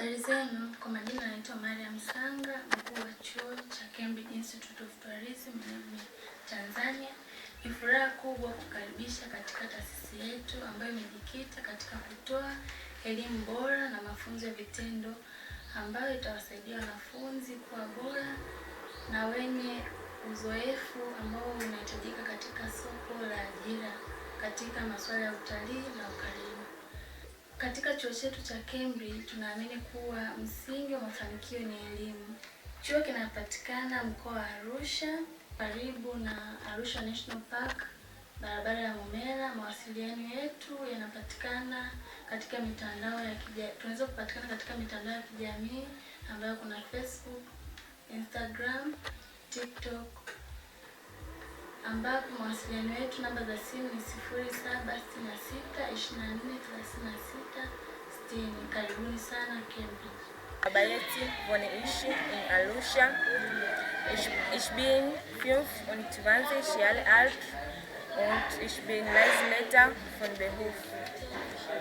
Habari zenu, kwa majina naitwa Mariam Sanga, mkuu wa chuo cha Cambridge Institute of Tourism Management Tanzania. Ni furaha kubwa kukaribisha katika taasisi yetu ambayo imejikita katika kutoa elimu bora na mafunzo ya vitendo ambayo itawasaidia wanafunzi kuwa bora na wenye uzoefu ambao unahitajika katika soko la ajira katika masuala ya utalii na ukarimu. Katika chuo chetu cha Cambridge tunaamini kuwa msingi wa mafanikio ni elimu. Chuo kinapatikana mkoa wa Arusha, karibu na Arusha National Park, barabara ya Momella. Mawasiliano yetu yanapatikana katika mitandao ya kijamii, tunaweza kupatikana katika mitandao ya kijamii ambayo kuna Facebook, Instagram, TikTok, ambapo mawasiliano yetu namba za simu ni 0766243660. Karibuni sana Cambridge. Baleti, wohne ich in Arusha. Ich bin 25 Jahre alt und ich bin Reiseleiter von Beruf.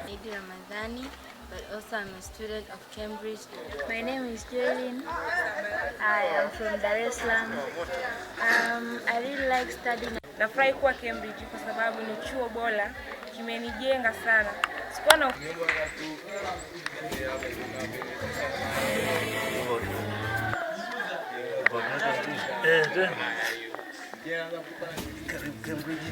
Idi Ramadhani, but also I'm a student of Cambridge. My name is Joelyn. I am from Dar es Salaam. I really like studying. Nafurahi kuwa Cambridge kwa sababu ni chuo bora, kimenijenga sana. Sikuwa na Karibu Cambridge.